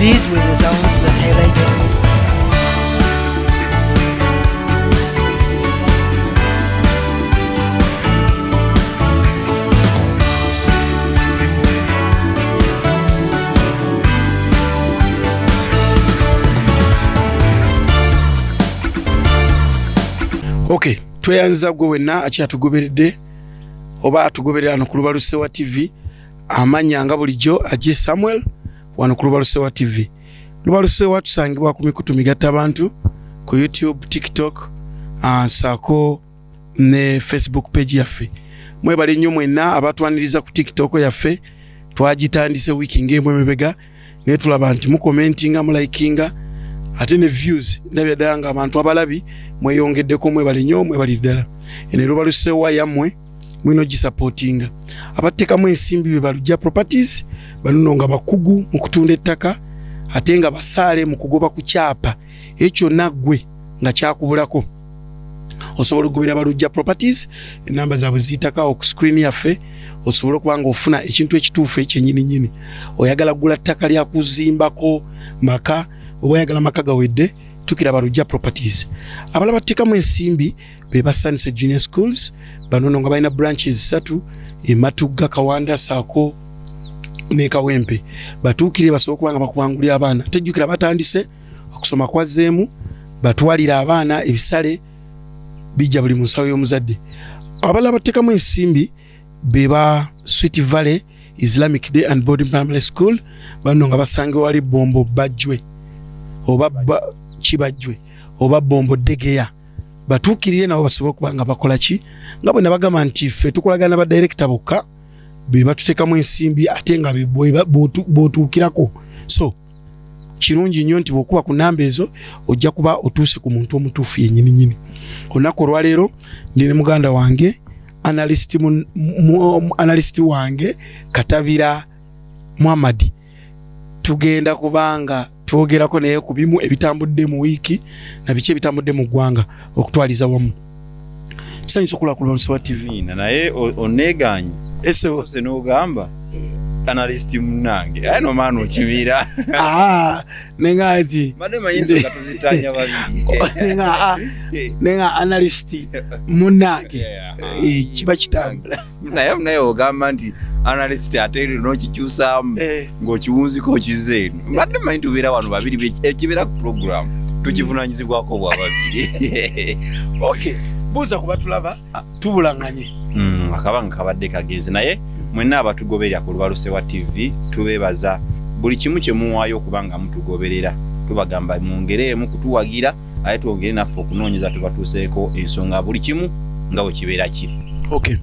These were the zones that highlighted. Okay, tweyanza gwe wenna akyatugoberedde oba atugoberera wano ku Lubalusewa TV, amanya nga bulijjo Aje Samuel wano ku Lubalusewa TV. Lubalusewa tusangibwa ku mikutu migatta abantu ku YouTube, TikTok, saako ne Facebook page yaffe. Mwebale nnyo mwenna abatwaniriza ku TikTok yaffe, twagitandise wiiki ng'emu emabega naye tulaba nti mukomentinga, mulikinga ate ne views ndabya ddala nga abantu abalabi mweyongeddeko. Mwebale nnyo, mwebali ddala. Eno Lubalusewa yammwe, mwino gisupportinga. Abateekamu ensimbi be Balujja Properties, bano nga bakugu mu kutunda ettaka ate nga basaale mu kugoba ku kyapa ekyo naggwe nga kyakubulako. Osobola okugobera Balujja Properties, enamba zaabwe ziyitako ku screen yaffe, osobola okuba nga ofuna ekintu ekituufu ekyennyini nnyini. Oyagala kugula ttaka lya kuzimbako maka oba oyagala maka gawedde, tukira Balujja Properties. Abalala bateekamu ensimbi be ba Sunset Junior Schools, bano nga balina branches 3 e Matugga, Kawanda saako ne Kawempe. Batuukire basobole okuba nga bakubangulira abaana. Tejjukira batandise okusoma kwazzeemu, batwalira abaana ebisale bijja buli mu nsawo y'omuzadde. Abalala bateekamu ensimbi be ba Sweet Valley Islamic Day and Boarding Primary School, bano nga basangibwa wali Bombo Bajjwe oba Kibajjwe oba Bombo Degeya. Batuukirire nabo basobole okuba nga bakola ki, nga bwe nabagamba nti ffe tukolagana ba director bokka be batuteekamu ensimbi ate nga bw'otuukirako. So kirungi nnyo nti bw'okuba ku namba ezo ojja kuba otuuse ku muntu omutuufu yennyini nnyini. Olunaku olwaleero ndi ne muganda wange analyst wange Katabira Muhammad. Tugenda kubanga twogerako naye ku bimu ebitambudde mu wiiki na biki ebitambudde mu ggwanga okutwaliza wamu. Kisanyusa okulaba ku Lubalusewa TV. Naye oneegaanye ose n'ogamba analyst munnange aye no maana okibira. Nenga nti nenga analyst munnange kiba kitambula. Naye ogamba nti analyst ate n'okikyusaamu ng'okiwunziko okizza eno. Mbadde mmanyi tubeera wano babiri, ekibeera ku program tukivunaanyizibwako bwa babiri. Okay, buuza ku batulaba tubulanganye. Akabanga kabadde kagezi, naye mwenna abatugoberera ku Lubalusewa TV tubeebaza buli kimu kye muwaayo okubanga mutugoberera. Tubagamba mwongereemu kutuwagira ate twongere naffe okunoonyeza tubatuuseeko ensonga buli kimu nga bwe kibeera kiri. Okay.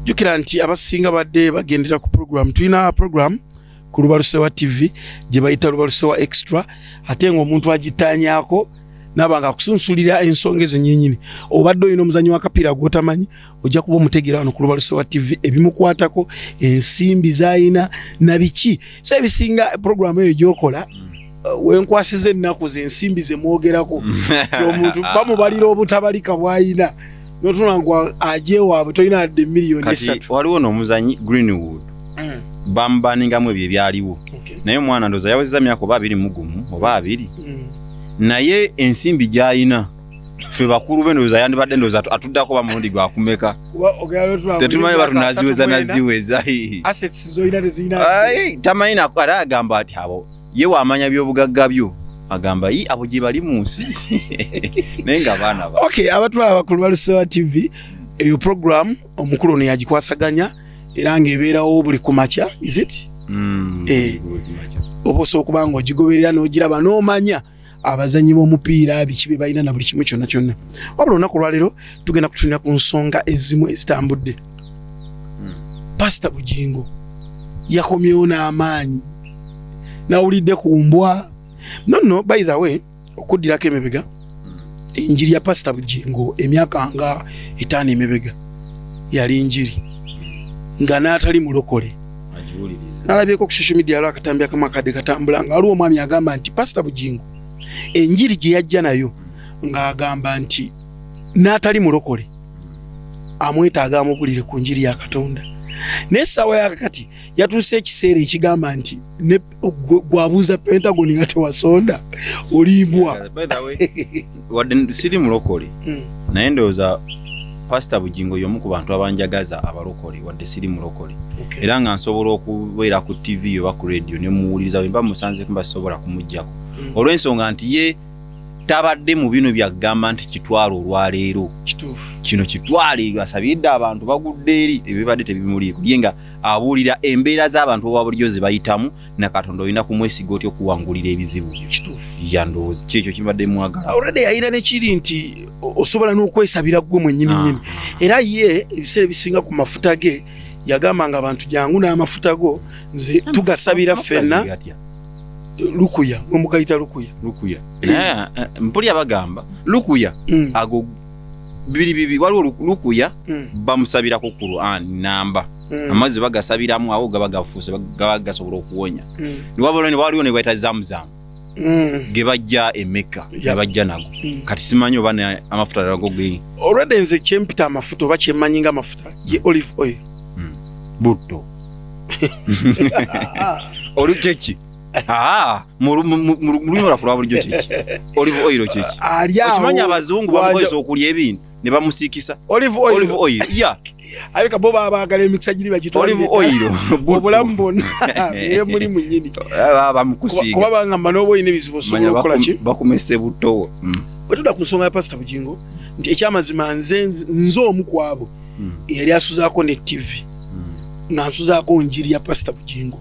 Jjukira nti abasinga badde bagendera ku program. Tulina program ku Lubalusewa TV gye bayita Lubalusewa Extra, ate ng'omuntu agitaanyaako n'aba nga akusunsulira ensonga ezo nnyennyini. Obadde olina omuzannyi w'akapiira gw'otamanyi, ojja kuba omutegeera wano ku Lubalusewa TV ebimukwatako, ensimbi z'ayina na biki. So ebisinga program eyo gy'okola wenkwasiza ennaku ze ensimbi ze mwogerako omuntu bamubalira obutabalika bw'ayina notuna ngu aje waabwe tolina adde miliyoni 3. Waliwo n'omuzannyi Greenwood bamubaningamu ebyo ebyaliwo, naye omwana ndowooza yawezezza myaka oba 21 oba 20, naye ensimbi gy'ayina ffe bakulu be ndowooza yandibadde ndowooza atuddako ba mulundi gwakumeka, tetumanyi batunaziweza naziweza tamanyi. Ate agamba ati abo ye waamanya by'obugagga byo, agamba yi abo gye bali mu nsi naye nga baana ba. Okay, abatulaba ku Lubalusewa TV, eyo program omukulu ono yagikwasaganya era ng'ebeerawo buli kumakya, is it? Oba osobola okuba nga ogigoberera n'ogiraba n'omanya abazannyi b'omupiira biki bye balina na buli kimu kyonna kyonna. Wabula olunaku olwaleero tugenda kutunula ku nsonga ezimu ezitambudde. Pasita Bujingo yakomyewo n'amaanyi, nawulidde ku mbwa. No, by the way, okuddirako emabega, enjiri ya Pasita Bujingo emyaka nga 5 emabega yali njiri nga n'atali mulokole. Nalabyeko ku social media akatambi akamu akadde katambula nga waliwo omwami agamba nti Pasita Bujingo enjiri gye yajja nayo ng'agamba nti n'atali mulokole amwetaaga amubulire ku njiri ya Katonda. Naye essaawa yakakati yatuuse ekiseera ekigamba nti gwabuuza Pentagon nga tewasonda olimbwa. By the way, wadde siri mulokole, naye ndowooza Pastor Bugingo y'omu ku bantu abanjagaza abalokole, wadde siri mulokole. Era nga nsobola okubeera ku TV oba ku radio ne muwuliriza, bwe mba musanze mba sobola kumuggyako. Olw'ensonga nti ye tabadde mu bino byagamba nti kitwalo olwaleero. Kino kitwale asabidde abantu bagudde eri ebibadde tebimuliiko. Ye nga abuulira embeera z'abantu oba bulijjo ze bayitamu, na Katonda olina kumwesiga otya okuwangulira ebizibu byo. Ya ndowooza ki ekyo kimbadde mwagala. Already yayira nekiri nti osobola n'okwesabira ggwe mwennyini nnyini. Era ye ebiseera ebisinga ku mafuta ge yagamba nga abantu jangu n'amafuta go nze tugasabira ffenna. Lukuya, mugayita lukuya. Lukuya. Mpulira bagamba lukuya ago bibiri bibi waliwo lukuya bamusabira ku Qur'an namba. Amazzi bagasabiramu awo gaba gafuuse gaba gasobola okuwonya. Waliwo ne bayita Zamzam. Ge bajja e Mecca, ge bajja nago. Kati simanyi oba amafuta nago ge. Already nze kyempita amafuta oba kyemmanyi nga amafuta ye olive oil. Butto. Oli keki? Mu lulimi lwaffe lwa bulijjo kiki? Olive oil kiki? Okimanyi abazungu bamukozesa okulya ebintu ne bamusiikisa. Olive oil. Olive oil. Yeah. Aleka bo baagala emikisa giri bagitwalire. Olive oil. Obulamu bwonna era muli munnyini. Bamukusiiga. Kuba bangamba n'oba olina ebizibu osobola okukola ki? Bakumese buto. Bwe tudda ku nsonga ya Pastor Bugingo nti ekyamazima nze omu ku abo eyali asuzaako ne TV nga nsuzaako njiri ya Pastor Bugingo.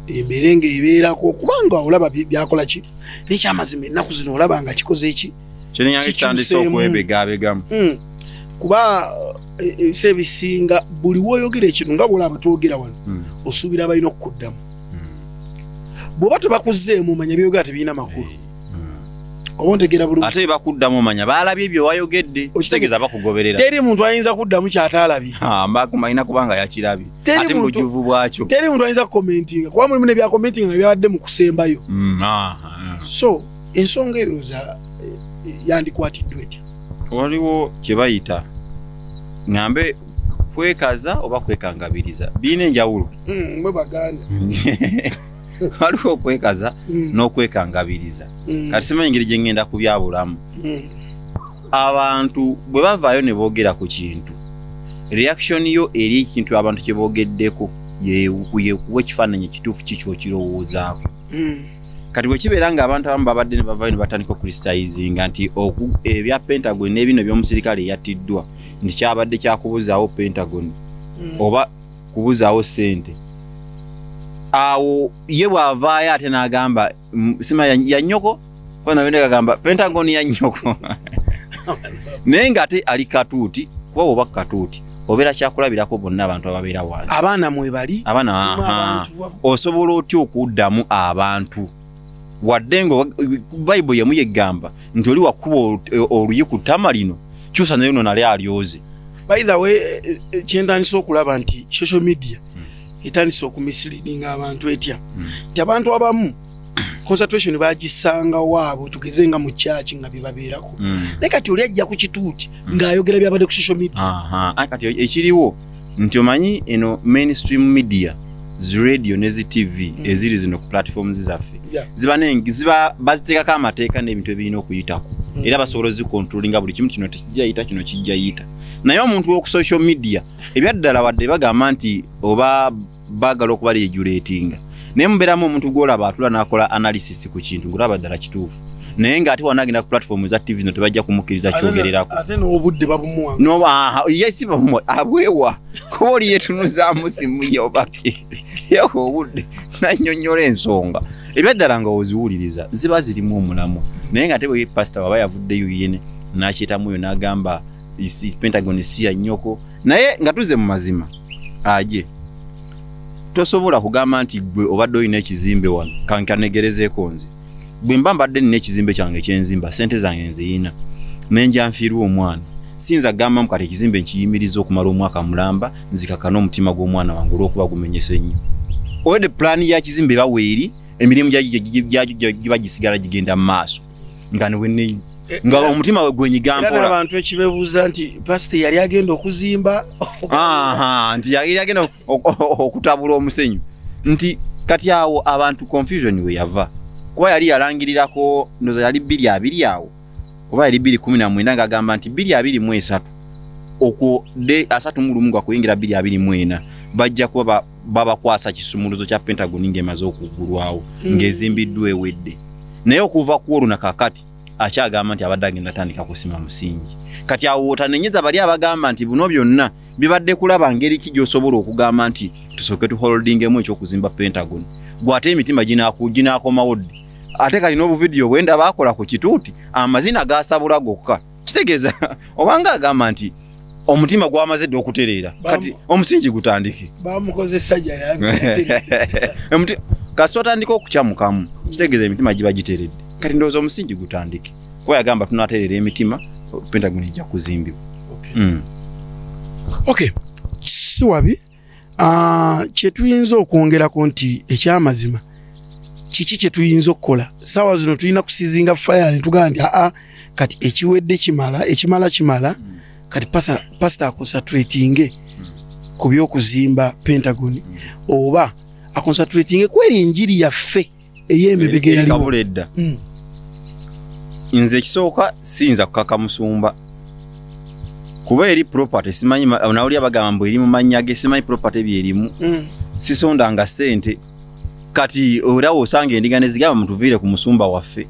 Embeera ng'ebeerako kubanga olaba byakola ki? N'ekyamazima ennaku zino olaba nga kikoze ki? Kitandise okwebegabegamu. Kuba ebiseera ebisinga buli w'oyogera ekintu nga bw'olaba twogera wano osuubira balina okukuddamu. Bw'oba tebakuzzeemu omanya by'oyogera tebirina makulu. Oba ontegeera bulungi. Ate bakuddamu omanya baalabye bye wayogedde, kitegeeza bakugoberera. Teri muntu ayinza kuddamu ky'ataalabye. Mbakumalina kubanga yakirabye. Ate mu bujuvu bwakyo. Teri muntu ayinza kukomentinga kuba mulimu ne byakomentinga nga byabadde mu kusembayo. So ensonga eyo yandikwatiddwa etya? Waliwo kye bayita ngambe kwekaza oba kwekangabiriza birina enjawulo. Mwe Baganda. Waliwo okwekaza n'okwekangabiriza. Kati simanyi engeri gye ngenda kubyabulamu. Abantu bwe bavaayo ne boogera ku kintu, reaction yo eri ekintu abantu kye boogeddeko yekuwa ekifaananyi ekituufu ki ky'okirowoozaako. Kati bwe kibeera nga abantu abamu babadde ne bavaayo ne batandika okristalizinga nti ebya Pentagon n'ebino eby'omusirikale eyattiddwa nti kyabadde kyakubuzaawo Pentagon oba kubuzaawo ssente. Awo ye bw'avaayo ate n'agamba sima ya nnyoko, agamba Pentagon ya nnyoko. Naye ng'ate ali katuuti, kuba bw'oba katuuti obeera kyakulabirako bonna abantu ababeera wansi. Abaana mwebali. Abaana osobola otya okuddamu abantu? Wadde nga Bayibuli emu yegamba nti oli wakuba oluyi ku ttama lino kyusa naye ono nali alyoze. By the way, kyentandise okulaba nti social media etandise okumisleadinga abantu etya. Nti abantu abamu concentration bagisanga waabo tugeze nga mu church nga bibabeerako. Naye kati oli ajja ku kituuti ng'ayogera byabadde ku social media. Kati ekiriwo nti omanyi eno mainstream media zi radio ne zi TV eziri zino ku platforms zaffe ziba baziteekako amateeka n'ebintu ebirina okuyitako. Era basobola ozikontrolinga buli kimu, kino tekijja yita, kino kijja yita. Naye omuntu w'oku social media ebyaddala wadde bagamba nti oba baagala okubaregulatinga, naye mubeeramu omuntu gw'olaba atula n'akola analysis ku kintu ng'olaba ddala kituufu, naye ng'ate wanaagenda ku platform za TV zino tebajja kumukkiriza kyogererako. Ate n'obudde babumuwa. Ye si babumuwa, abwewa kuba oli yeetunuzaamu simu ye oba yewa obudde n'annyonnyola ensonga. Ebyaddala nga oziwuliriza ziba zirimu omulamwa, naye ng'ate bwe pasita waba yavuddeyo yene n'akyetamu yo n'agamba Pentagon si ya nnyoko. Naye nga tuze mu mazima aje tosobola kugamba nti gwe obadde olina ekizimbe wano kankanegerezeeko nze. Bwe mba mbadde nina ekizimbe kyange kyenzimba, ssente zange nziyina, nenja nfiirwa omwana, siyinza kugamba kati ekizimbe nkiyimiriza okumala omwaka mulamba nzikakana omutima gw'omwana wange olw'okuba gumenyese nnyo. Already pulaani ya kizimbe eba weeri, emirimu gyakyo giba gisigala gigenda mu maaso nga ne Nga omutima we gwenyiga mpola. Era abantu ekibebuuza nti pastor yali agenda okuzimba. Aha, nti yali agenda okutabula omusenyu. Nti kati awo abantu confusion we yava. Kuba yali yalangirirako ndoza yali 2020 awo. Oba yali 2019 ng'agamba nti 2023 okwo de 31 gwa kuyingira 2024 bajja kuba babakwasa kisumuluzo kya Pentagon ng'emaze okuggulwawo ng'ezimbiddwa ewedde. Naye okuva ku olwo na kakati akyagamba nti abadde agenda tandika kusima musingi. Kati awo otanenyeza bali abagamba nti buno byonna bibadde kulaba ngeri ki gy'osobola okugamba nti tusooke tuholdingemu ekyokuzimba Pentagon. Gw'ate emitima ginaakomawo ddi? Ate kali n'obuvidiyo bwenda baakola ku kituuti amazina gaasabula gokka. Kitegeeza obanga agamba nti omutima gwamaze dda okutereera kati omusingi gutandike. Bamukozesa jala. Kasita otandika okukyamukamu kitegeeza emitima giba giteredde. Kati ndowooza omusingi gutandike. Kuba yagamba tunatereera emitima Pentagon ejja kuzimbibwa. Okay. Si wabi kye tuyinza okwongerako nti ekyamazima kiki kye tuyinza okukola saawa zino tulina kusizinga fire ne tugamba nti aa kati ekiwedde kimala ekimala kimala kati pastor aconcentratinge ku by'okuzimba Pentagon oba aconcentratinge kweri enjiri yaffe ey'emibega eyaliwo edda. Nze ekisooka siyinza kukaka musumba kuba eri property simanyi nawuli abagamba mbu eri mu mannya ge simanyi property byerimu sisondanga ssente. Kati era osanga endiga ne zigamba mutuviire ku musumba waffe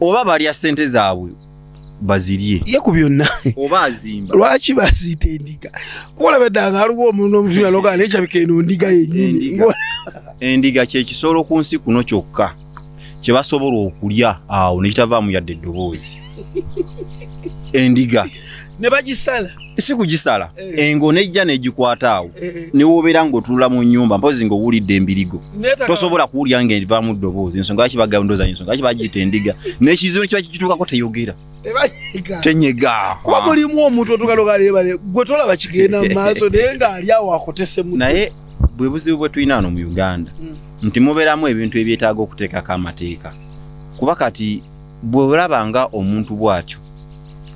oba balya ssente zaabwe bazirye ye ku byonna oba azimba. Lwaki baziyita endiga? Kuba eddanga aliwo omuntu omutuna loga nekyabika eno ndiga yennyini. Endiga kye kisolo ku nsi kuno kyokka kye basobola okulya awo ne kitavaamu yadde eddoboozi. Endiga ne bagisala si kugisala engo nejja negikwata awo ne wobeera ng'otunula mu nnyumba mpozi ng'owulidde embirigo tosobola kuwulira ng'evaamu ddoboozi. Ensonga lwaki bagandooza ensonga lwaki bagiyita endiga n'ekizibu kiba kikituukako teyogera tenyega. Kuba mulimu omuntu otukalogaleebale gwe tolaba kigenda mu maaso naye ng'ali awo akotese mutwe. Naye bwe buzibu bwe tulina wano mu Uganda nti mubeeramu ebintu ebyetaaga okuteekako amateeka. Kuba kati bw'olaba nga omuntu bw'atyo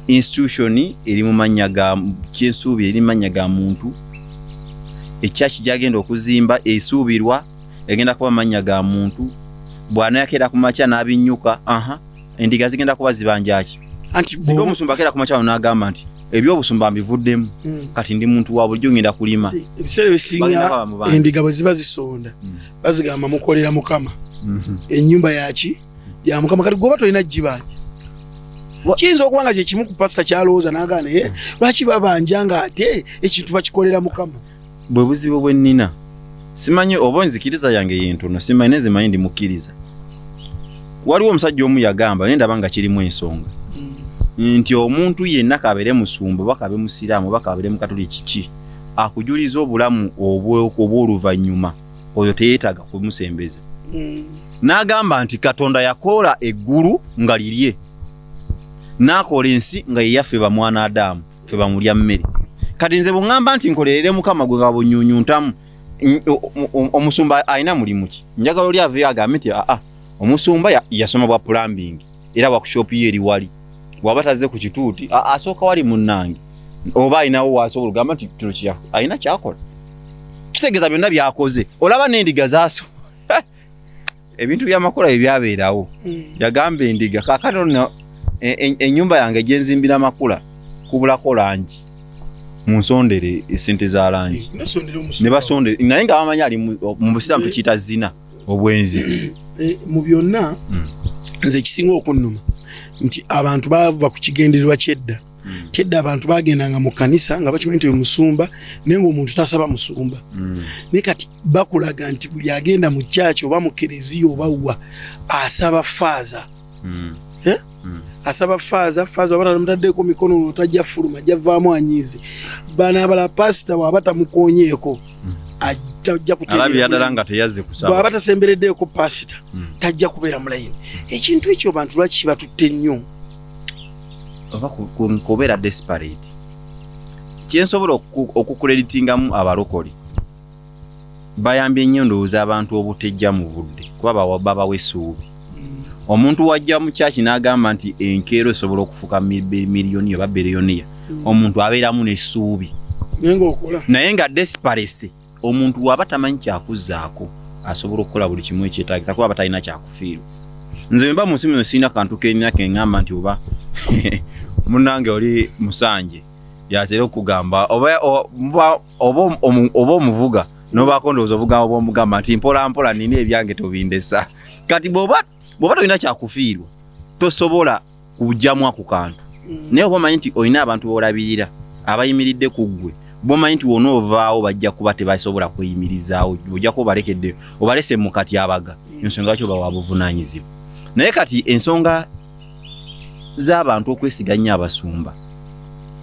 institution eri mu mannya ga kyensuubi eri mu mannya ga muntu, ekyaki gy'agenda okuzimba esuubirwa egenda kuba mannya ga muntu, bw'anayakeera ku makya n'abinnyuka aha endiga zigenda kuba zibanja ki? Anti singa omusumba akeera ku makya n'agamba nti ebyobusumba mbivuddemu kati ndi muntu wa bulijjo ngenda kulima. Ebiseera ebisinga endiga bwe ziba zisonda bazigamba mukolera Mukama. Ennyumba yaki ya Mukama kati gwoba tolina gibanja. Kiyinza okuba nga kye kimu ku pasita kyalowooza n'agaana naye lwaki babanja ng'ate ekintu bakikolera Mukama. Bwe buzibu bwe nnina simanyi oba enzikiriza yange y'entono simanyi naye nze ndi mukkiriza. Waliwo omusajja omu yagamba naye ndaba nga kirimu ensonga nti omuntu yenna kabeere musumba oba kabe musiraamu oba kabeere mukatoliki kiki akujuliza obulamu obw'oluvannyuma oyo teyeetaaga kumusembeza. N'agamba nti Katonda yakola eggulu nga lirye n'akola ensi nga ye yaffe bamwana Adamu ffe bamulya mmere. Kati nze bwe ŋŋamba nti nkolerere Mukama gwe nga bunyunyuntamu omusumba alina mulimu ki? Njagala oli aveeyo agambe nti aa omusumba yasoma bwa plumbing era workshop ye eri wali bw'aba tazze ku kituuti asooka wali munnange oba alinawo waasobola okugamba nti kino alina kyakola. Kitegeeza byonna by'akoze olaba n'endiga zaaso ebintu by'amakula bye byabeerawo. Yagamba endiga kaakano nno ennyumba yange gye nzimbira makula kubulako langi munsondere esente za langi ne basondere naye nga bamanyi ali mu busiraamu tukiyita zina obwenzi. Mu byonna nze ekisinga okunnuma nti abantu bava ku kigendererwa ky'edda. Kyedda abantu bagendanga mu kkanisa nga bakimanyi nti oyo musumba naye ng'omuntu tasaba musumba. Naye kati bakulaga nti buli agenda mu kyaki oba mu kereziya oba wa asaba faaza. Asaba faaza oba tamutaddeko mikono tajja fuluma ajja vaamu anyiize. Bano abala pasita bw'aba tamukoonyeeko ajja kutereera nga teyazze kusaba. Bw'aba tasembereddeeko pasita tajja kubeera mu layini. Ekintu ekyo bantu lwaki kibatutte nnyo? Oba kubeera desperate. Kyensobola okukureditingamu abalokole bayambye nnyo ndowooza abantu obutejja mu budde kuba babawa essuubi. Omuntu wajja mu church n'agamba nti enkeero esobola okufuuka miliyoni oba biliyoniya, omuntu abeeramu n'essuubi naye nga desperate. Omuntu waba tamanyi kyakuzzaako asobola okukola buli kimu ekyetaagisa kuba batalina kyakufiirwa. Nze mba mu nsi muno sirina kantu kenina keŋŋamba nti oba munnange oli musanje yatera okugamba oba omuvuga nobaako ndowooza obugambo bw'omugamba nti mpola mpola nina ebyange tobindesa. Kati bw'oba tolina kyakufiirwa tosobola kujjamu ako kantu, naye oba omanyi nti olina abantu b'olabirira abayimiridde ku ggwe, bw'omanyi nti wona ovaawo bajja kuba tebasobola kweyimirizaawo, ojja kuba obalekedde obalese mu katyabaga, ensonga lwaki oba wabuvunaanyizibwa. Naye kati ensonga z'abantu okwesiga nnyo abasumba,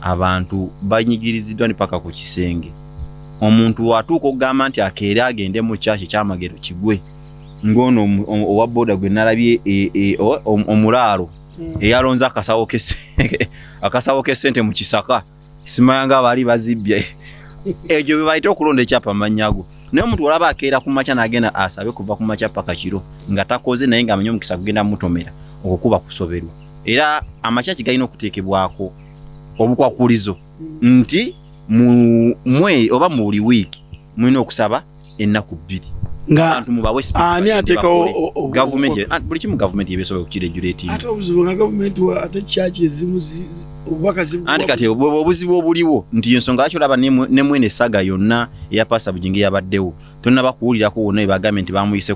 abantu banyigiriziddwa ne paka ku kisenge. Omuntu watuuka okugamba nti akeere agende mu kyaki ekyamagero kigwe, ng'ono owa boda gwe nalabye omulaalo eyalonze akasawo k'essente mu kisaka, simanya nga baali bazibbye. Ekyo bye bayita okulonda ekyapa amanyago. Naye omuntu olaba akeera ku makya n'agenda asabe kuva ku makya paka kiro nga takoze, naye ng'amanyi omukisa kugenda mutomera, okwo kuba kusoberwa. Era amakyaki galina okuteekebwako obukwakulizo nti mwe oba mu buli wiiki mulina okusaba ennaku 2 nga ani ateekawo gavumenti, buli kimu gavumenti yebesobola okukiregulatinga. Ate obuzibu nga gavumenti ate kyaki ezimu anti kati obuzibu obuliwo nti ensonga lwaki olaba ne mwene saga yonna eya Pastor Bugingo yabaddewo tonnaba kuwulirako wonna ebagambye nti bamuyise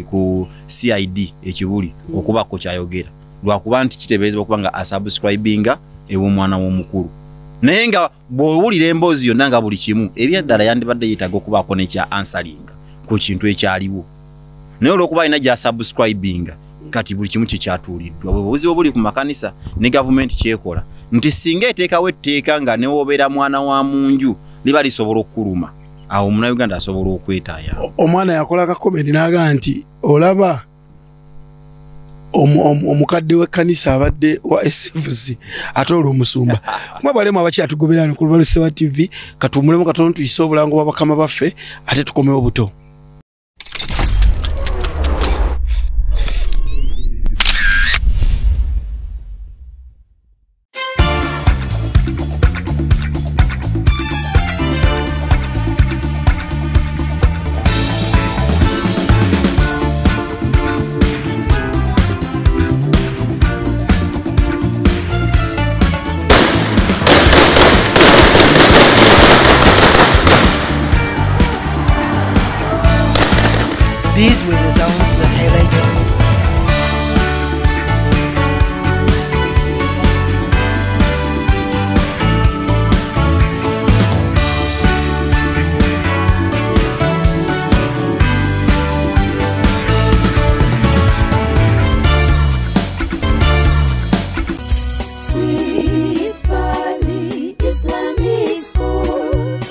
ku CID ekibuli okubaako kyayogera, lwakuba nti kiteeberezebwa okuba nga asubscribinga ew'omwana w'omukulu. Naye nga bw'owulira emboozi yonna nga buli kimu ebyaddala yandibadde yeetaaga okubaako nekya ansalinga ku kintu ekyaliwo, naye olw'okuba alina gy'asubscribinga kati buli kimu kikyatuuliddwa. Bwe buzibu obuli ku makanisa ne gavumenti kyekola nti singa eteekawo etteeka nga newobeera mwana wa munju liba lisobola okukuluma, awo omunnayuganda asobola okwetaaya. Omwana yakola kakomenti n'agamba nti olaba omukadde w'ekkanisa abadde wa SFC ate olwo omusumba. Mwebalemu abakyatugoberera ku Lubalusewa TV, katuwummulemu katono tuyise obulango bwa bakama baffe ate tukomewo buto. These were the sounds that highlighted. Sweet Valley Islamic School.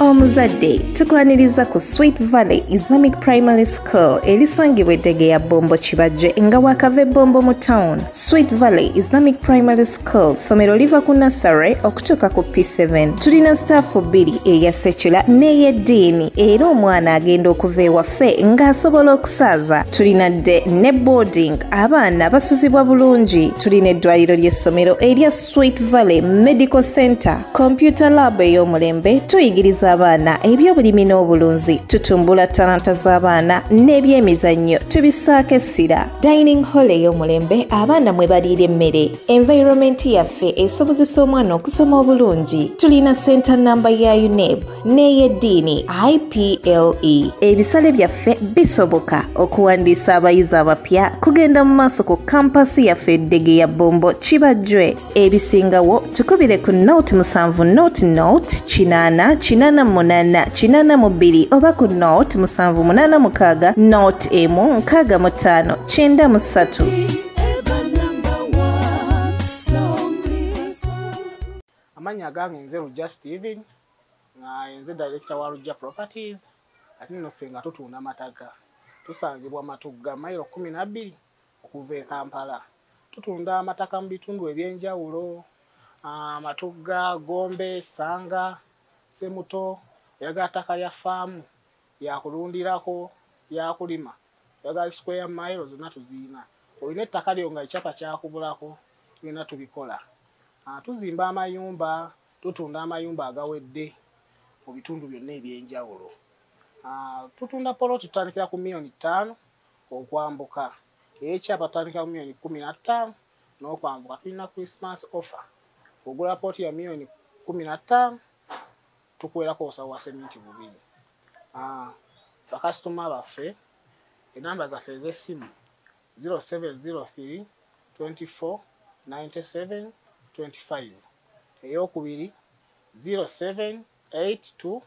Omuzadde tukwaniriza ku Sweet Valley Islamic Primary School erisangibwa eddege ya Bombo Kibajje nga wakava Bombo mu town. Sweet Valley Islamic Primary School ssomero liva ku nursery okutuuka ku P7. Tulina staafu 2 eya secular n'ey'eddiini era omwana agenda okuva ewaffe ng'asobola okusaaza. Tulina dde ne boarding, abaana basuzibwa bulungi. Tulina eddwaliro ly'essomero erya Sweet Valley Medical Center, computer lab ey'omulembe, tuyigiriza abaana ebyobulimi n'obulunzi, tutumbula talanta z'abaana n'ebyemizannyo tubisaako essira. Dining hall ey'omulembe abaana mwe baliira emmere. Environment yaffe esobozesa omwana okusoma obulungi. Tulina center namba ya UNEB n'ey'eddiini IPLE. Ebisale byaffe bisoboka. Okuwandiisa abayizi abapya kugenda mu maaso ku kampasi yaffe eddege ya Bombo Kibajjwe. Ebisingawo tukubire ku 07 00 8 88 82 oba ku 0786 0 65 93. Ever number one, long live. Amannya agange nze Lujja Steven, nga nze director wa Lujja Properties, ate nno ffe nga tutunda mataka. Tusangibwa Matugga mayiro 12 okuva e Kampala. Tutunda amataka mu bitundu ebyenjawulo, Matugga, Gombe, Sanga, Semuto. Oyagala ttaka lya faamu yakulundirako, yakulima, oyagala square mile zonna tuziina. Olina ettaka lyo nga ekyapa kyakubulako, byonna tubikola. Tuzimba amayumba, tutunda amayumba agawedde mu bitundu byonna ebyenjawulo. Tutunda poloti tutandikira ku 5 million okwambuka. Ekyapa tutandikira ku 15 million n'okwambuka. Tulina Christmas offer. Ogula poloti ya 15 million tukuwerako obusawo bwa seminti 2. Bakasitoma baffe, enamba zaffe ez'essimu 0703 24 97 25, eyokubiri 0782.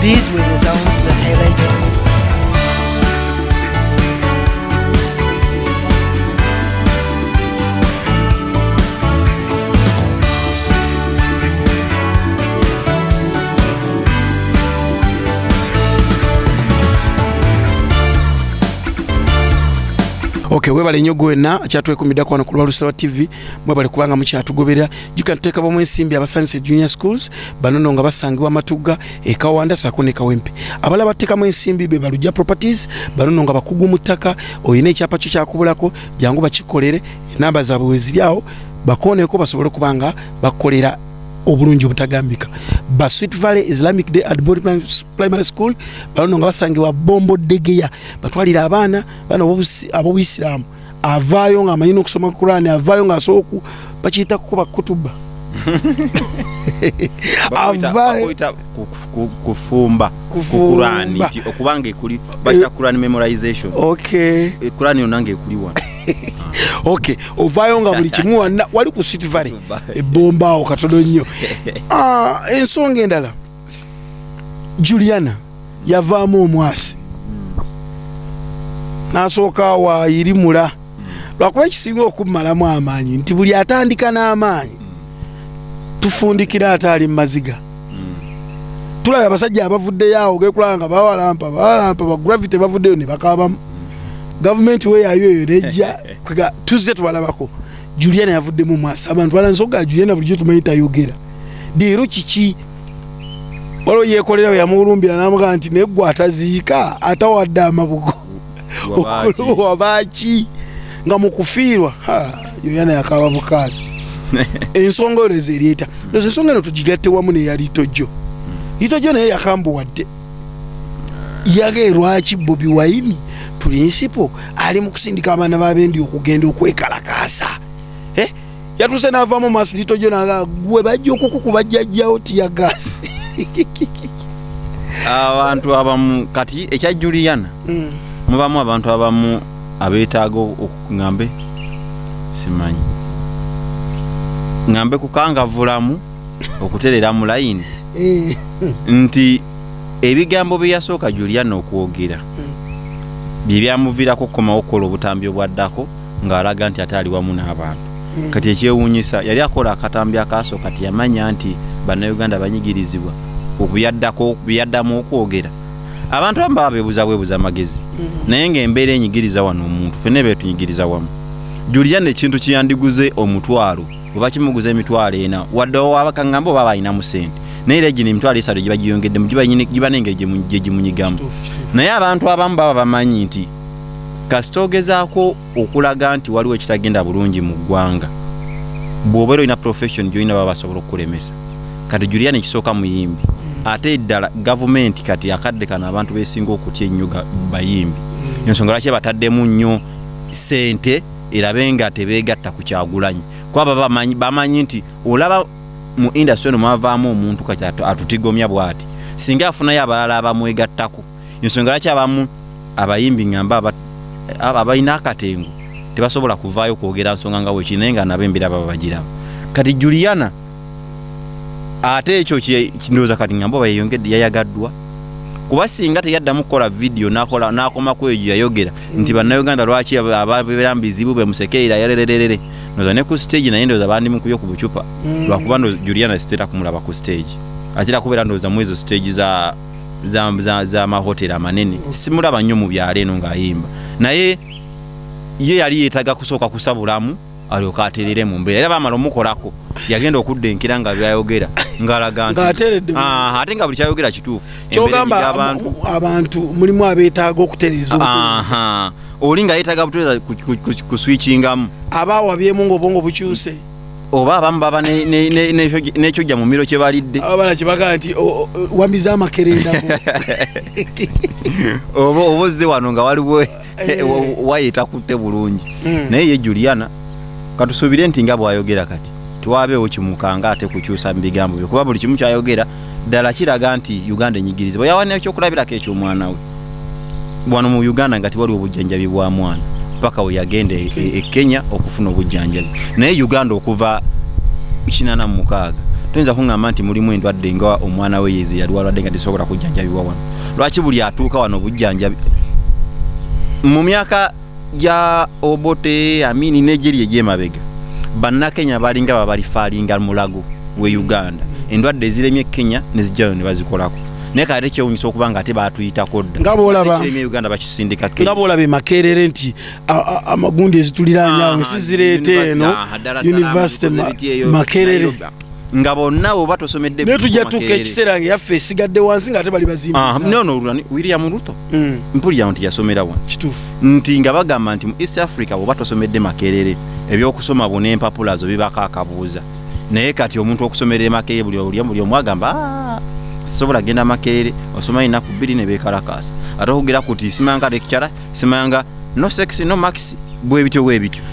These were the zones that highlighted. Okay, webale nnyo gwenna akyatwekumiddako wano ku Lubalusewa TV, mwebale kubanga mukyatugoberera. Jjukira tuteekabamu ensimbi abasanyuse junior schools banono nga basangibwa Matugga, Ekawanda saako ne Kawempe. Abalala bateekamu ensimbi be Balujja Properties, banono nga bakugu mu ttaka. Olina ekyapa kyo kyakubulako, jangu bakikolere. Enamba zaabwe weziri awo, bakooneko basobole okuba nga bakolera obulungi obutagambika. Ba Sweet Valley Islamic Day at Primary School banono nga basangibwa Bombo Degeya, batwalira abaana bano ab'obuyisiraamu. Avaayo ng'amanyi n'okusoma Kurani, avaayo ng'asobola bakiyita kukuba kutuba. Avaayo kufumba Kurani nti okubanga ekuli bakita Kurani memorization. Kurani yonna ng'ekuli wano. Okay, ovaayo nga buli kimu wanna wali ku Sweet Valley ebomba awo katono nnyo. Ensonga endala, Juliana yavaamu omwasi n'asooka waayirimula, lwakuba ekisinga okummalamu amaanyi nti buli atandika n'amaanyi tufundikira ate ali mu maziga. Tulaba abasajja abavuddeyo awo gekulaba nga bawalampa bawalampa ba Gravity bavuddeyo ne bakabamu gavumenti weyayo eyo nejja kwega tuzze tubalabako. Juliana yavuddemu mwasi, abantu balansoga Juliana bulijjo tumanyi tayogera leero kiki? Waliwo yeekolera we yamuwulumbira n'amugamba nti naye gwe ataziika atawadde amabugo wabaaki nga mu kufiirwa. Juliana yakaaba bukaabi. Ensonga eyo ezeereeta ndoza ensonga eno tugigatte wamu neya Litojjo. Litojjo naye yakambuwadde yage lwaki Bobi Wine principal ali mu kusindika abaana b'abendi okugenda okwekalakaasa. Yatuuse n'avaamu maaso Litojjo naga gwe bajja okukukuba jjajjawo teargas. Abantu abamu kati ekya Juliana, mubamu abantu abamu abeetaaga okuŋŋambe simanyi ŋŋambe kukangavvulamu okuterera mu layini nti ebigambo bye yasooka Juliana okwogera bye byamuviirako okukomawo okukola obutambi obwaddako ng'alaga nti ate ali wamu n'abantu. Kati ekyewuunyisa yali akola akatambi akasooka tiyamanya nti bannayuganda banyigirizibwa okuyaddako byaddamu okwogera. Abantu abamu baba beebuza bwebuza amagezi, naye ng'embeera enyigiriza wano omuntu ffenna beetunyigiriza wamu. Juliana ekintu kiyandiguze 500 oba kimuguza 40,000, wadde wabakaŋŋamba oba balinamu ssente, naye era gino 30,000 giba giyongeddemu giba n'engeri gye gimunyigamu. Naye abantu abamu baba bamanyi nti kasita ogezaako okulaga nti waliwo ekitagenda bulungi mu ggwanga, bw'obeera olina profession gy'olina baba basobola okukulemesa. Kati Juliana ekisooka muyimbi, ate eddala gavumenti kati akadde kano abantu besinga okutya ennyo bayimbi, ensonga lwaki bataddemu nnyo ssente erabe nga tebeegatta ku Kyagulanyi, kuba bamanyi nti olaba mu industry eno mwavaamu omuntu kati atutigomya bw'ati, singa afunayo abalala abamwegattako. Ensonga lwaki abamu abayimbi ngamba abalina akatengo tebasobola kuvaayo kwogera nsonga nga wekiri, naye nga nabo embeera baba bagiraba. Kati Juliana ate ekyo ndowooza kati ngamba oba yeyongedde yayagaddwa. Kuba singa teyaddamu kukola vidiyo n'akoma ku eyo yayogera nti bannayuganda lwaki ababeera mu bizibu be musekerera yarererere, ndowooza ne ku stage naye ndowooza bandimukubye ku bucupa, lwakuba ndowooza Juliana sitera kumulaba ku stage, atera kubeera ndowooza mu ezo stage za mahoteri amanene, simulaba nnyo mu byalo eno ng'ayimba. Naye ye yali yeetaaga kusooka kusabulamu alyoke aterere mu mbeera, era baamala omukolako yagenda okudda enkira nga byayogera ng'alaga nti ate nga buli kyayogera kituufu. Kyogamba abantu mulimu abeetaaga okutereeza obutereeza, oli nga yeetaaga butereeza kuswitchingamu, abaawabyemu ng'obwongo bukyuse, oba abamu baba n'ekyojja mu miro kye balidde, abala kye bagamba nti wamize amakerendako oba ozze wano nga waliwo wayeetakutte bulungi. Naye ye Juliana katusuubire nti nga bw'ayogera kati tewabeewo kimukanga ate kukyusa mu bigambo bye, kuba buli kimu kyayogera ddala kiraga nti Uganda enyigirizibwa. Yawa n'ekyokulabirako eky'omwana we wano mu Uganda nga tewaliwo obujjanjabi bwa mwana paka we yagenda e Kenya okufuna obujjanjabi. Naye Uganda okuva 86 toyinza kuŋŋamba nti mulimu endwadde nga omwana we yeze yalwalwadde nga tesobola kujjanjabibwa wano. Lwaki buli atuuka wano obujjanjabi mu myaka gya Obote, Amini n'egyeri egy'emabega, bannakenya balinga babalifaalinga mulago we Uganda, endwadde eziremye Kenya ne zijjayo ne bazikolako. Naye kale ate kyewuunyisa okuba nga ate baatuyitako dda, nga bw'olaba ekiremye Uganda bakisindika Kenya, nga bw'olaba e Makerere nti amagundi ezituliraanye awo si zireeta eno University Makerere, nga bonna oba tosomedde. Naye tujja tuuka ekiseera nga yaffe esigadde wansi nga ate bali bazimbiza. No, William Ruto mpulira nti yasomera wano. Kituufu. Nti nga bagamba nti mu East Africa bw'oba tosomedde Makerere ebyokusoma bwo n'empapula zo bibako akabuuza. Naye kati omuntu okusomera e Makerere buli omu agamba sobola genda Makerere, osoma ennaku 2 ne beekalakaasa, ate okugira kuti simanga lecturer, simanga no sex no max, bwe bityo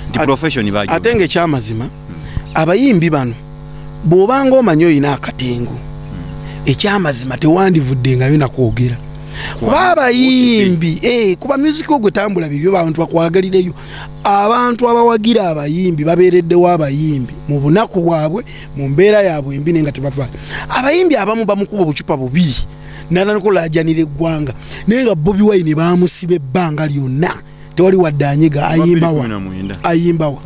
nti profession bajo. Ate ng'ekyamazima abayimbi bano bw'obanga omanyi oyina akatengo, ekyamazima tewandivuddengayo nakwogera, kuba abayimbi kuba music ogwo tambula bibyo abantu bakwagalireyo. Abantu abawagira abayimbi babeereddewo abayimbi mu bunaku bwabwe, mu mbeera yaabwe embi, naye nga tebavaayo. Abayimbi abamu bamukuba obucupa bubiri nanankolaajanira eggwanga, naye nga Bobi Wine baamusiba ebbanga lyonna tewali wadde anyega, ayimbawa ayimbawa.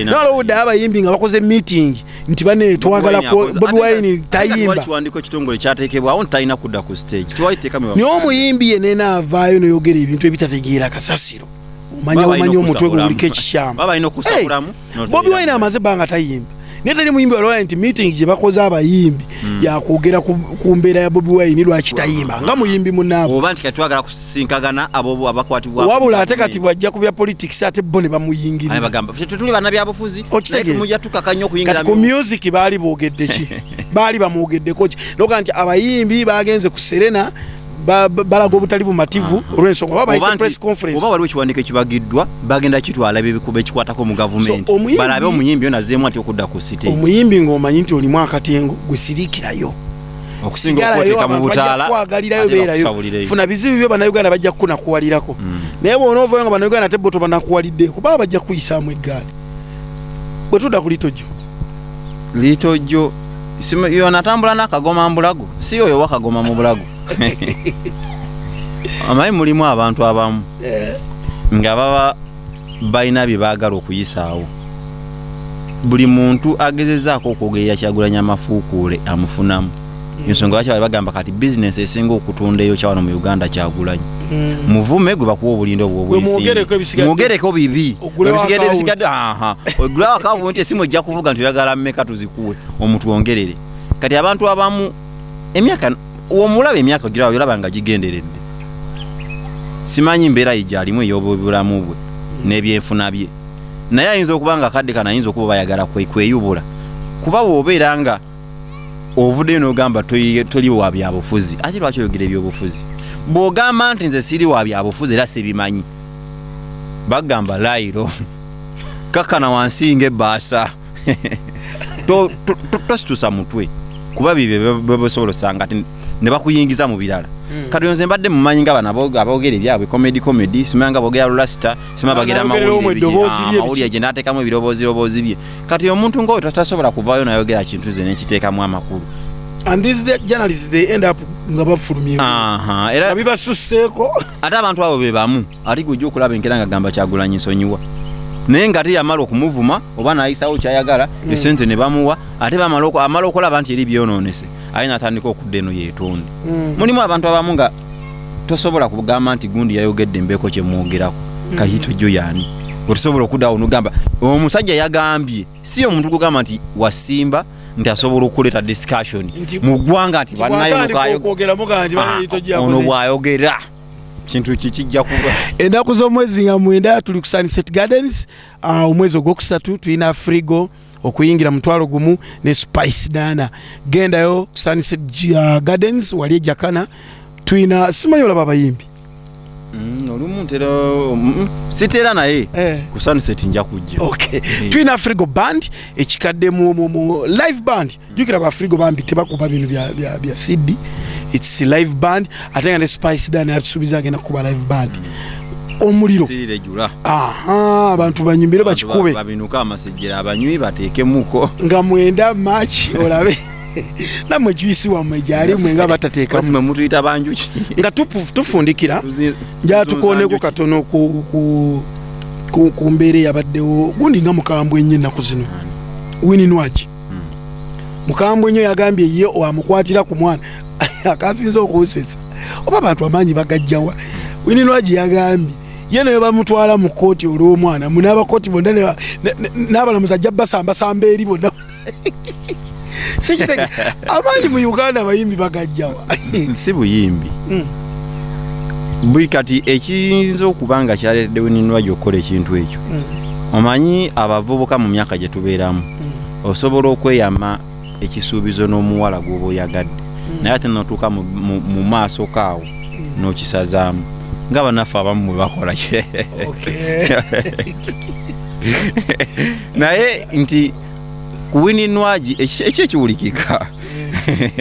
Nalowodde abayimbi nga bakoze meeting nti bane twagala Bobi Wine tayimba, kiwandiiko ekitongole kyateekebwawo nti talina kudda ku stage, naye omuyimbi yenna naavaayo n'oyogera ebintu ebitategeera kasasiro, omanya omanya omutwe gwe guliko ekikyamu. Bobi Wine amaze ebbanga tayimba, naye teri muyimbi walowooza nti meeting gye bakoze abayimbi yakwogera ku mbeera ya Bobi Wine lwaki tayimba nga muyimbi munnaabwe, oba nti kati twagala kusinkagana abo abakwatibwa. Wabula ate kati bw'ajja ku bya politics ate bo ne bamuyingirira, bagamba ffe tetuli bannabyabufuzi, mujja tukaka nnyo okuyingira. Kati ku music baali boogedde ki? Baali bamwogeddeko ki? Noga nti abayimbi bagenze ku Serena balaga obutali bumativu olw'ensonga oba bayise press conference, oba waliwo ekiwandiiko ekibagiddwa bagenda kitwala ekikwatako mu gavumenti, balabe omuyimbi ono azzeemu atya okudda ku stage. Omuyimbi ng'omanyi nti olimu akatengo gwe siriikirayo, okusinga okweteeka mu butaala, kwagalirayo beerayo, funa bizibu byo bannayuganda bajja kukunakuwalirako. Naye bw'onoovayo nga bannayuganda ate bo tobanakuwaliddeeko, baba bajja kukuyisaamu eggaali. Bwe tudda ku Litojjo, Litojjo yonatambula n'akagoma mu bulago, si oyo wakagoma mu bulago. Amanyi mulimu abantu abamu nga baba balina bye baagala okuyisaawo. Buli muntu agezezaako okwogerera Kyagulanyi amafuukuule amufunamu. Ensonga lwaki bali bagamba kati bizinensi esinga okutunda eyo kyawano mu Uganda Kyagulanyi. Muvume gwe bakuwa obulindo obwobuyisimu, mwogereko bibi ebisigadde bisigadde, ogulewo akawunti esimu ejja kuvuga nti oyagala mmeka tuzikuwe omutwongerere. Kati abantu abamu emyaka omulaba emyaka giraba olaba nga gigenderedde, simanyi mbeera ye gyalimu ey'obulamu bwe n'ebyenfuna bye, naye ayinza okuba nga akadde kano ayinza okuba bayagala kweyubula, kuba bw'obeera nga ovuddeyo n'ogamba toli wa byabufuzi, ate lwaki oyogera ebyobufuzi? Bw'ogamba nti nze siri wa byabufuzi era sibimanyi, bagamba layiro kakkana wansi ng'ebbaasa, tositusa mutwe, kuba bibyo byebasobola osanga ate ne bakuyingiza mu birala. Kati nze mbadde mumanyi nga bano aboogera ebyabwe comedy, simanyi nga boogera lulasita, simanyi bagera amawulire gye n'ateekamu ebirobooziroboozi bye. Kati omuntu ng'oyo tasobola kuvaayo n'ayogera kintu ze n'ekiteekamu amakulu. And these journalists, they end up nga bafulumye. Era bibasuseeko. Ate abantu abo be bamu ate gujja okulaba enkera nga gamba Kyagulanyi nsonyiwa, naye nga ate yamala okumuvuma oba n'ayisawo kyayagala, esente ne bamuwa, ate bamala amala okulaba nti eri byonoonese, aye n'atandika okudda eno yeetonde. Mulimu abantu abamu nga tosobola kugamba nti gundi yayogedde mbeeko kye mwogerako, kati tojjo yaani otosobola okuddawo n'ogamba omusajja yagambye. Si omuntu gugamba nti wasimba nti asobola okuleeta discussion mu ggwanga nti bannayo ono bw'ayogera kintu kijja kuba. Ennaku z'omwezi nga 9 tuli ku Sunset Gardens, omwezi ogwokusatu tulina Afrigo okuyingira 10,000 ne Spice Diana. Gendayo Sunset Gardens wali Jakana, tulina simanyi olaba abayimbi. Olumu ntera sitera naye ku Sunset nja kujja. Okay. Tulina Afrigo band ekikadde mu live band. Jjukira ba Afrigo bambi tebakuba bino bya CD. It's a live band. Ate nga ne Spice Diana yatusuubiza agenda kuba live band. Omuliro. Aha, abantu banyimbire bakikube. Babinuka amasejjera abanywi bateekemuko. Nga 9 March olabe. Namwe juisi wammwe gyali mwe nga batateekamu. Mazima mutuyita banjuki. Nga tufundikira njala tukooneko katono ku mbeera eyabaddewo gundi nga mukambwe ennyo ennaku zino. Winnie Nwagi. Mukambwe ennyo yagambye ye amukwatira ku mwana. Akasinza okunsesa. Oba abantu amaanyi bagajjawa. Winnie Nwagi yagambye ye naye bamutwala mu kkooti olw'omwana, munaabakooti bonna n'abalamuzi ajja basambasamba eri bonna. Sikitege amaanyi mu Uganda abayimbi bagajjawa. Si buyimbi. Buli kati ekiyinza okuba nga kyaleetedde Winnie Nwagi okukola ekintu ekyo. Omanyi abavubuka mu myaka gye tubeeramu, osobola okweyama ekisuubizo n'omuwala gw'oba oyagadde, naye ate n'otuuka mu maaso kaawo n'okisazaamu nga bannaffe abamu bwe bakola. Naye nti Winnie Nwagi ekyo ekiwulikika.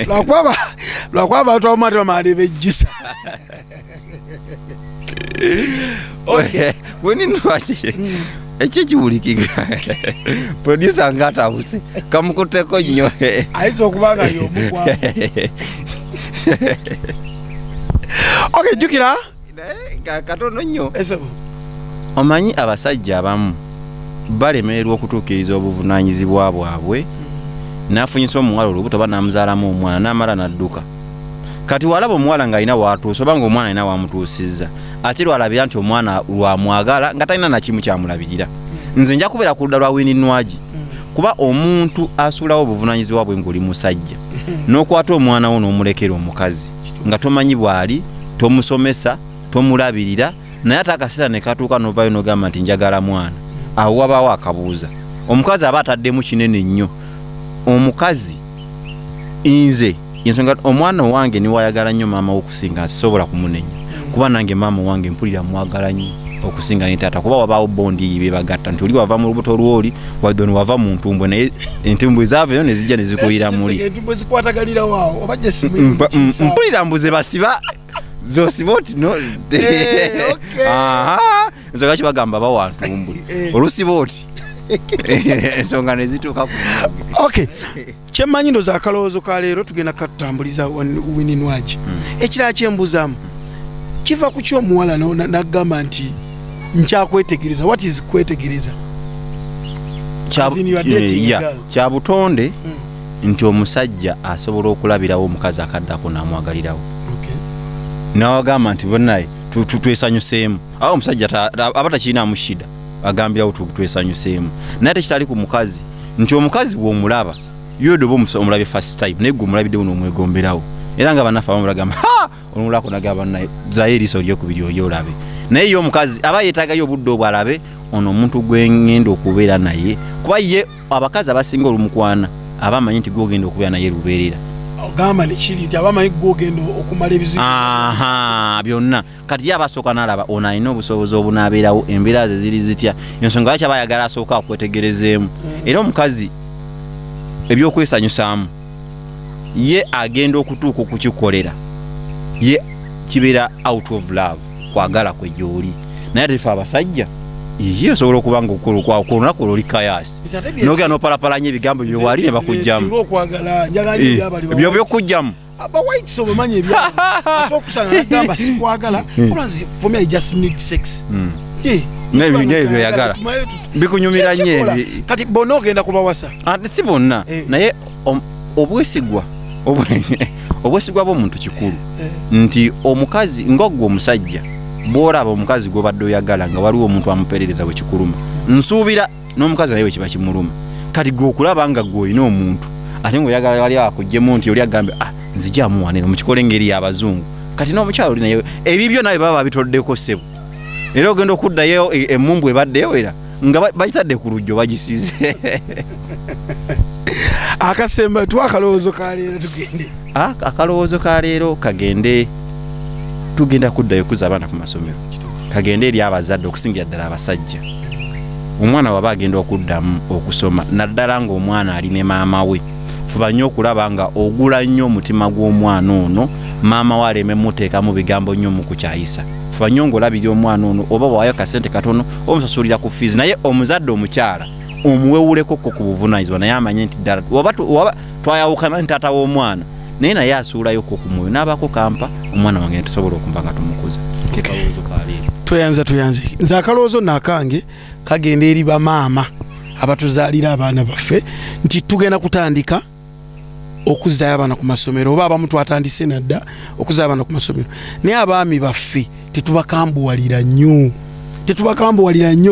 Lwakuba abantu abamu ate bamala ne bejjusa. Winnie Nwagi ekyo ekiwulikika. Producer nga atabuse kamukutteko nnyo. Ayinza okuba nga y'omu ku abo. Okay, jjukira katono nnyo. Omanyi abasajja abamu balemererwa okutuukiriza obuvunaanyizibwa bwabwe, n'afunyisa omuwala olubuto oba n'amuzaalamu omwana n'amala n'adduka. Kati walaba omuwala ng'alina w'atuuse oba ng'omwana alina w'amutuusizza, ate lwalabira nti omwana lwamwagala nga talina nakimu kyamulabirira. Nze nja kubeera ku ludda lwa Winnie Nwagi, kuba omuntu asuulawo obuvunaanyizibwa bwe ng'oli musajja n'okwata omwana wo n'omulekera omukazi nga tomanyi bw'ali, tomusomesa, tomulabirira, naye ate akaseera ne katuuka n'ovaayo n'ogamba nti njagala mwana. Awo wabaawo akabuuza. Omukazi aba ataddemu kinene nnyo. Omukazi nze ensonga omwana wange niwayagala nnyo maama okusinga nsobola kumunenya, kuba nange maama wange mpulira mwagala nnyo okusinga ne taata, kuba wabaawo bondi bye bagatta nti oli wava mu lubuto lw'oli wadde ono wava mu ntumbwe, naye entumbwe zaaveeyo ne zijja ne zikuyira muli. Entumbwe zikwatagalirawo awo oba gye mpulira mbuze basiba zosiba oti no. Ensonga ki bagamba bawa ntumbwe olusiba oti ensonga ne zituuka ku. Okay. Kyemmanyi ndowooza akalowoozo ka leero tugenda katutambuliza Winnie Nwagi. Ekirala kyembuuzaamu kiva ku ki omuwala n'agamba nti nkyakwetegereza? What is kwetegereza? Kya butonde nti omusajja asobola okulabirawo omukazi akaddako n'amwagalirawo. N'agamba nti bonnaye twesanyuseemu. Awo omusajja aba takirinaamu shida, agambirawo twesanyuseemu. Naye tekitali ku mukazi nti omukazi bw'omulaba yodo oba omulabye first time, naye gwe omulabiddewo n'omwegomberawo. Era nga bannaffe abamu bagamba ha olumulako nagamba bannaye zaayo eriiso lyokubiri oli olabe. Naye ye omukazi aba yeetaagayo obudde obwo alabe ono omuntu gwe ŋŋenda okubeera naye, kuba ye abakazi abasinga olumukwana aba amanyi nti gw'ogenda okubeera naye lubeerera. Ogamba nekiri nti aba amanyi gw'ogenda okumala ebizibu byonna. Kati ye aba asooka n'alaba ono alina obusobozi obunaabeerawo, embeera ze ziri zitya, ensonga lwaki aba ayagala asooka akwetegerezeemu. Era omukazi ebyokwesanyusaamu ye agenda okutuuka okukikolera ye kibeera out of love, kwagala kwe gy'oli. Naye ate ffe abasajja Ye osobola okuba nga ku lunaku olwo oli kayaasi nogera n'opalapalanya ebigambo byewali ne bakugjamu ebyo byokugjamu. Aba whites obamanyi ebyabwe, asobola okusanga nagamba sikwagala, for me I just need sex. Nebyoyagala bikunyumira nnyo. Kati bonna ogenda kubawasa? Si bonna, naye obwesigwa bw'omuntu kikulu, nti omukazi ng'oggwe omusajja bw'olaba omukazi gw'obadde oyagala nga waliwo omuntu amupeerereza bwe kikuluma, nsuubira n'omukazi naye bwe kiba kimuluma. Kati gwe okulaba nga gwe olina omuntu ate ng'oyagala wali akuggyemu nti oli agambe nzija amuwanira mukikole engeri y'abazungu, kati n'omukyalo oli naye ebibyo naye baba babitoddeko ssebo, era ogenda okuddayo emumbu ebaddeyo era nga bagitadde ku lujjo bagisize. Akasemba tuwa akalowoozo ka leero tugende. Akalowoozo ka leero kagende, tugenda kuddayo kuza abaana ku masomero, kagende eri abazadde okusingira ddala abasajja. Omwana waba agenda okuddamu okusoma, naddala ng'omwana ali ne maama we, fuba nnyo okulaba nga ogula nnyo omutima gw'omwana ono, maama we aleme muteekamu bigambo nnyo mu kukyayisa. Fuba nnyo ng'olabirira omwana ono, oba bw'awaayo akasente katono omusasulira ku fiizi, naye omuzadde omukyala omuwewuleko ko ku buvunaanyizibwa, naye amanye nti ddala oba twayawukana nti taata w'omwana naye naye asuulayo ko ku mwoyo n'abaako kampa omwana wange ne tusobola okumva nga tumukuza. Kekalowoozo ka leero. Tweyanze. Nze akalowoozo naakange kagenda eri bamaama abatuzaalira abaana baffe, nti tugenda kutandika okuzaayo abaana ku masomero, oba abamu twatandise nadda okuzaayo abaana ku masomero, naye abaami baffe tetubakambuwalira nnyo,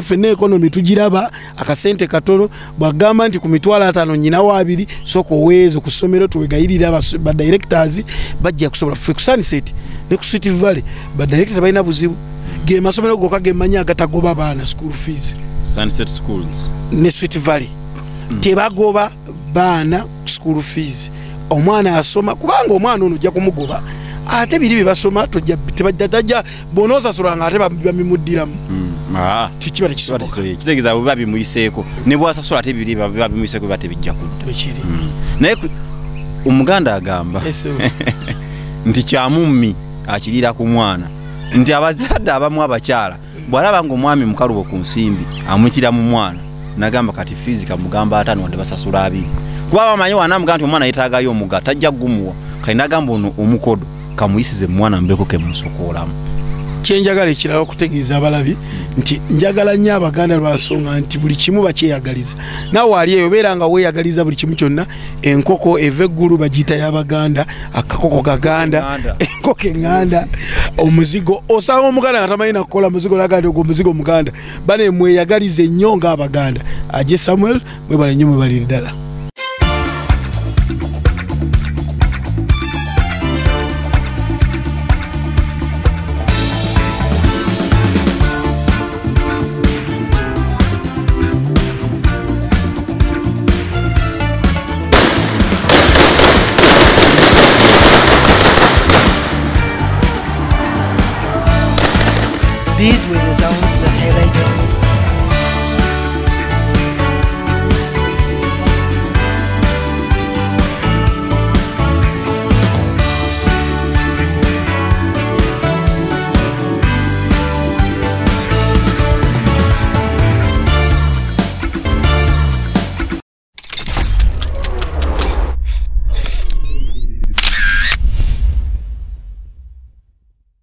ffenna ekonomi tugiraba, akasente katono. Bwagamba nti ku 500 nnyina 2 sooka oweeze ku ssomero, tuwegayirira ba directors bajja kusobola. Ffe ku Sunset ne ku Sweet Valley ba director balina buzibu, ge masomero gokka ge mmanyi agatagoba baana school fees. Sunset Schools ne Sweet Valley tebagoba baana school fees. Omwana asoma, kubanga omwana ono ojja kumugoba, ate biri bye basoma tebajja bw'onoosasula nga ate babimuddiramu. Kiba tekisoboka. Kitegeeza bwe babimuyiseeko ne bw'asasula ate biri babimuyiseeko biba tebijja kudda. Naye Omuganda agamba nti kyamummi akirira ku mwana, nti abazadde abamu abakyala bw'alaba ng'omwami mukalubo ku nsimbi amuyitira mu mwana, nagamba kati fiizi kamugamba 5 wadde basasula 2, kuba bamanyi wanamugamba nti omwana yeetaagayo omuga tajja kugumuwa, kati nagamba ono omukodo kamuyisize mwana mbeko kemusokoolamu. Kyenjagala ekirala okutegeeza abalabi nti njagala nnyo Abaganda lwansonga nti buli kimu bakyeyagaliza. Naawe ali eyo beera nga weeyagaliza buli kimu kyonna. Enkoko eva eggulu bagiyita y'Abaganda, akakoko kaganda, enkoko eŋŋanda, omuzigo osanga Omuganda nga tamanyi nakukola muzigo naga nti ogwo omuzigo Muganda. Bane mweyagalize nnyo ng'Abaganda. Aje Samuel, mwebale nnyo, mwebalire ddala. These were the sounds that highlighted